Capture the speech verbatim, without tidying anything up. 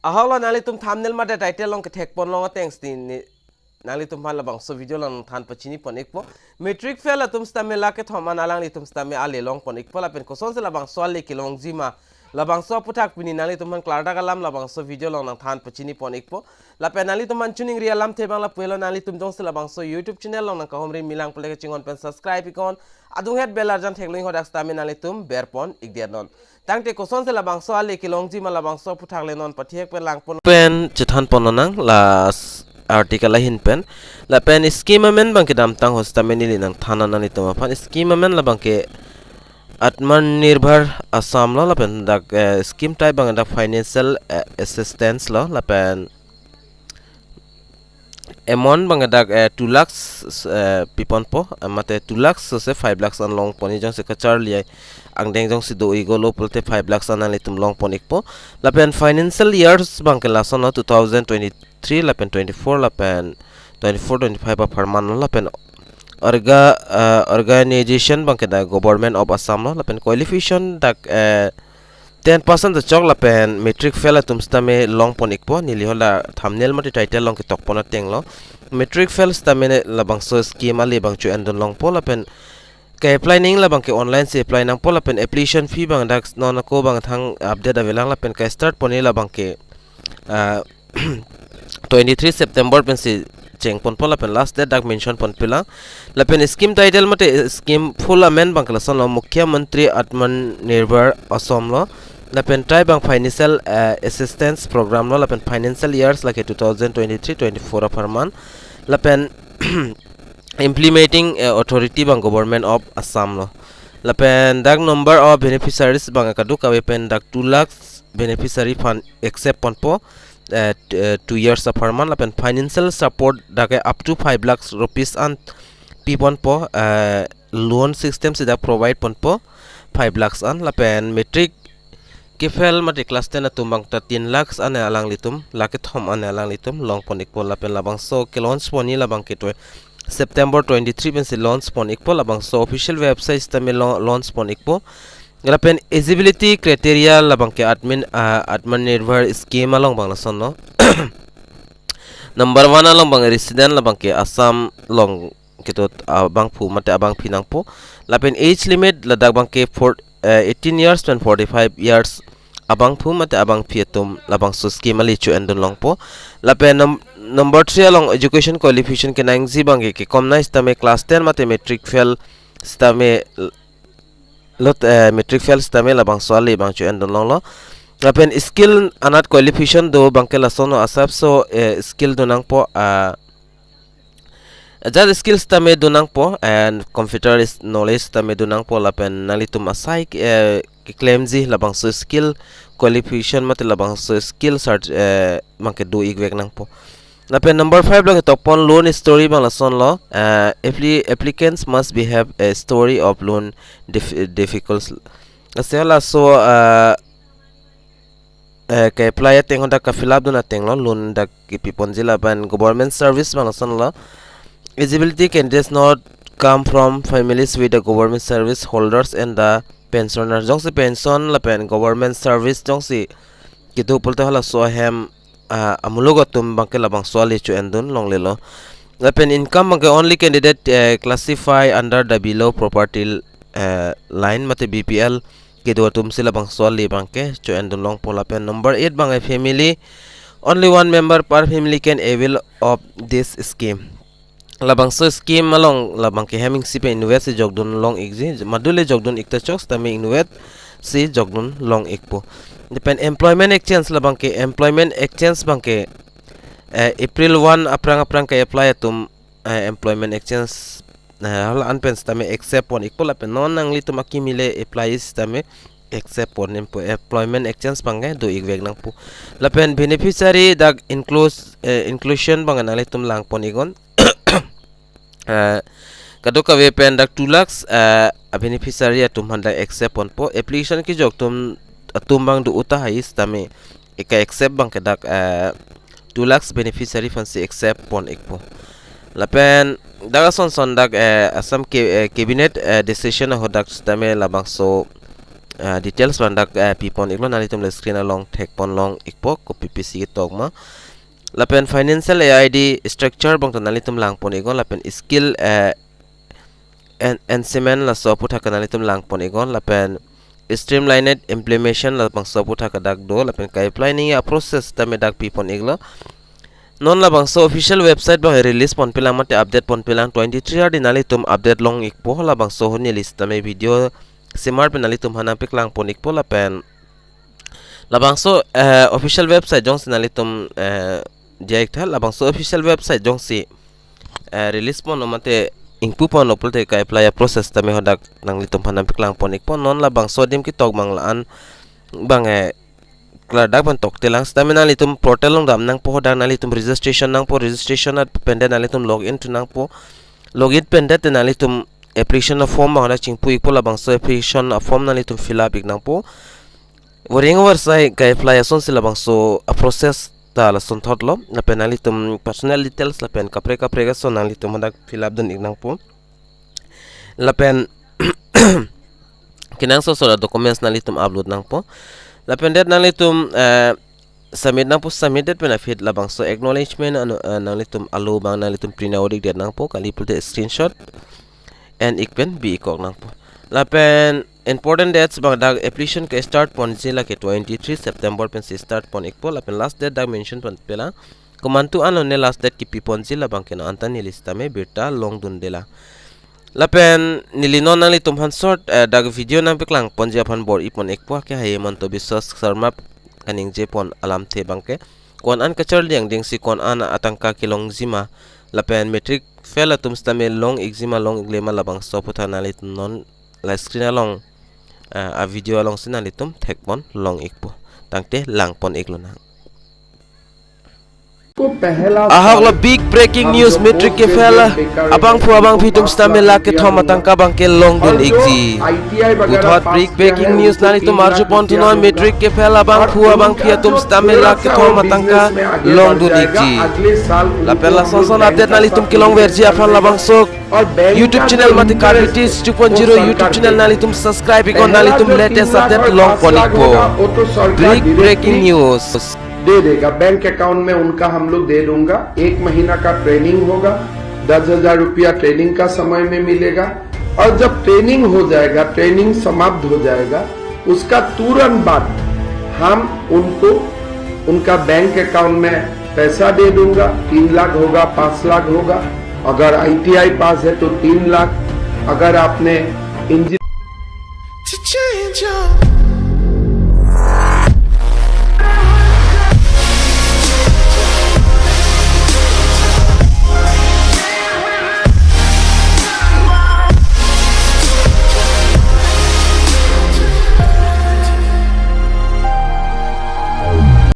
Ahok lo, nanglitum thumbnail mate title along kethek pon long ateng si ne nanglitum aphan labangso video along than pachini pon ikpo. Matric fail atum sitame la kethom an alanglitum sitame ale long pon ikpo, lapen kosonsi labangso ale kelongji ma, labangso aphuthak pini nanglitum aphan klardak alam labangso video along nangthan pachini pon ikpo. Lapen nanglitum aphan choningri alamthe abang lapu-elo, nanglitum jongsi labangso YouTube channel along nangkahumri milang pule kachinghon pen subscribe iknon, adunghet bell arjan theklong iknon, hadak sitame nanglitum ber pon ikdet non. Tangte kosonsi labangso ale kelongji ma, labangso aphuthak le non pathek pen lang pon pen chethan pon nang la s-, article ahin pen. Lapen scheme amen abangke damtang ho sitame neli nangthan nanglitum aphan. Scheme amen labangke Atmanirbhar Assam lo, lapen dak, eh, scheme type abang dak financial, eh, assistance lo, lapen amount abang dak, eh, two lakhs, eh, pi ponpo, eh, mate two lakhs sose five lakhs an long pon, jongsi kacharli angdeng jongsi do-ik lo pulote five lakhs an nanglitum long pon ikpo. Lapen financial years abangke lason lo, two thousand twenty-three lapen twenty-four lapen twenty-four twenty-five apharman lo, lapen orga, eh, organization abangke dak Government of Assam lo, lapen qualification dak, eh, ten pass an ta chok lapen matric fail atum sitame long pon ikpo. Neli hala thumbnail mate title along ketok pon ateng lo. Matric fail sitame ne labangso scheme ale abang cho-en dun longpo, lapen ke-apply nangji labangke online si apply nangpo, lapen application fee abang dak non ako abang thang update avelang, lapen ke-start ponji labangke, ah, twenty-three September pensi cheng ponpo, lapen last date dak mention ponpelang. Lapen scheme title mate scheme full amen abangke lason lo, Mukhyamantri Atmanirbhar Assam lo. Lapen type abang financial, eh, assistance program lo, lapen financial years lake two thousand twenty-three twenty-four apharman. Lapen implementing, eh, authority abang Government of Assam lo. Lapen dak number of beneficiaries abang kadokave pen dak two lakhs beneficiary aphan accept ponpo, eh, t-, eh, two years apharman, lapen financial support dak ke up to five lakhs rupees an pi ponpo, eh, loan system si dak provide ponpo five lakhs an, lapen matric ke-fail mate class ten atum abang ta tin lakhs an alanglitum, la kethom an alanglitum long pon ikpo, lapen labangso ke-launch ponji labangke twe-, September twenty-three pensi launch pon ikpo, labangso official website sitame lo-, launch pon ikpo. Lapen eligibility criteria labangke admin, ah, Atmanirbhar scheme along abang lason lo. Number one along abang resident labangke Assam along kedo abangphu mate abangphi nangpo. Lapen age limit ladak abangke for, eh, eighteen years pen forty-five years abangphu mate abangphi atum labangso scheme ale cho-en dun longpo. Lapen num-, number three along education qualification kenangji abangke kekomnai sitame class ten mate matric fail sitame l-, lot, eh, matric fail sitame labangso ale abang cho-en dun longlo. Lapen skill anat qualification do abangke lason lo, asapso, eh, skill do nangpo, ah, ajat skill sitame do nangpo, and computer is knowledge sitame do nangpo, lapen nanglitum asai, eh, keklemji labangso skill qualification mate labangso skill cert-, eh, abangke do-ik vek nangpo. Lapen number five lo ketok pon loan story abang lason lo, eh, appli-, applicants must be have a story of loan dif-, difficult. Lasi halaso, eh, eh, ke-apply ateng hadak ke-fill up dun ateng lo, loan dak kepi ponji, lapen government service abang lason lo. Eligibility candidates not come from families with the government service holders and the pensioner. Jongsi pension lapen government service jongsi kedo pulote halaso ahem, ah, amuluk atum abangke labangso ale cho-en dun longlelo. Lapen income abangke only candidate, eh, classify under the below poverty, eh, line mate B P L kedo atumsi labangso ale abangke cho-en dun longpo. Lapen number eight abang, a family, only one member per family can avail of this scheme. Labangso scheme along labangke hem isi pen invest si jokdun long-ikji, madule jokdun ik ta chok sitame invest si jokdun long-ikpo. Lapen employment exchange labangke, employment exchange abangke, eh, April one aphrang aphrang ke-apply atum, eh, employment exchange, eh, hala an pen sitame accept pon ikpo, lapen non nanglitum akimi le apply sitame accept pon ikpo, employment exchange abangke do-ik vek nangpo. Lapen beneficiary dak include, eh, inclusion abang nanglitum lang pon iknon. Eh, kadokave pen dak two lakhs, eh, a-beneficiary atum aphan dak accept ponpo. Application kejok atum, atum abang do-o tahai sitame eka accept abangke dak, eh, two lakhs beneficiary aphansi accept pon ikpo. Lapen dak ason son dak, eh, Assam ke-, eh, cabinet, eh, decision ahut dak sitame labangso ah, details abang dak, eh, pipon iklo, nanglitum le screen along thekpon long ikpo, kopi pisi ketok ma. Lapen financial A I D structure abang ta nanglitum langpon iknon, lapen skill, eh, en-, enhancement laso aphuthak nanglitum langpon iknon, lapen streamlined implementation labangso aphuthak dak do, lapen ka-apply nangji a-process tame dak pipon iklo. Non labangso official website abang release ponpelang mate update ponpelang, twenty-three hour di nanglitum update long ikpo, labangso ahut neli sitame video simar pen nanglitum aphan nangpaklang pon ikpo, lapen labangso, eh, official website jongsi nanglitum, eh, diya iktha, labangso official website jongsi, eh, release ponlo mate ingpu ponlo pulote ka-apply a-process tame hadak nanglitum aphan nangpaklang pon ikpo. Non labangso adim ketok abang la-an abang, eh, klardak pen toktelang, sitame nanglitum portal along dam nangpo, hadak nanglitum registration nangpo, registration at pendet nanglitum login thu nangpo, login pendet nanglitum application a-form abang hadak chingpu ikpo, labangso application a-form nanglitum fill up ik nangpo. Voreng varsai ka-apply asonsi labangso a-process ta lasonthotlo, lapen nanglitum personal details lapen kaprek kaprek ason nanglitum hadak fill up dun ik nangpo. Lapen kenangsot sot a-documents nanglitum upload nangpo. Lapen det nanglitum, eh, submit nangpo, submit det pen aphi labangso acknowledgement ano, eh, nanglitum alo abang nanglitum print out ik det nangpo, kali pulote screenshot en ik pen bi ik kok nangpo. Lapen important dates abang dak application ke-start ponji lake twenty-three September pensi start pon ikpo, lapen last date dak mention ponpelang. Komantu anlo ne last date kepi ponji labang ke non anta neli sitame birta long dundelang. Lapen neli non nanglitum aphan short, eh, dak video nangpaklang ponji aphan bor-i pon ikpo, ke hai Himanta Biswa Sarma kaningje pon alamthe abang ke ko-an an kacharli angdengsi ko-an an atangka kelongji ma, lapen matric fail atum sitame long ikji ma long ikle ma, labangso aphuthak nanglitum non la screen along, ah, a-video alongsi nanglitum thekpon long ikpo. Tangte langpon iklonang. Ahok lo big breaking news, matric ke-fail abangphu abangphi atum sitame lakh kethom atangka abang ke long dun ikji. Puthot big breaking news nanglitum arju pon thunon, matric ke-fail abangphu abangphi atum sitame lakh kethom atangka long dun ikji. Lapen lason ason update nanglitum kelongverji aphan labangso YouTube channel mate Karbi Teach two point zero YouTube channel nanglitum subscribe iknon, nanglitum latest update long pon ikpo. Big breaking news. दे देगा, bank account में उनका हम लोग दे दूंगा। एक महीना का ट्रेनिंग होगा, दस हजार रुपया ट्रेनिंग का समय में मिलेगा। और जब ट्रेनिंग हो जाएगा, ट्रेनिंग समाप्त हो जाएगा, उसका तुरंत बाद हम उनको उनका बैंक अकाउंट में पैसा दे दूंगा। तीन लाख होगा, पाँच लाख होगा, अगर आईटीआई पास है तो तीन लाख, अगर आपने इंजीनियर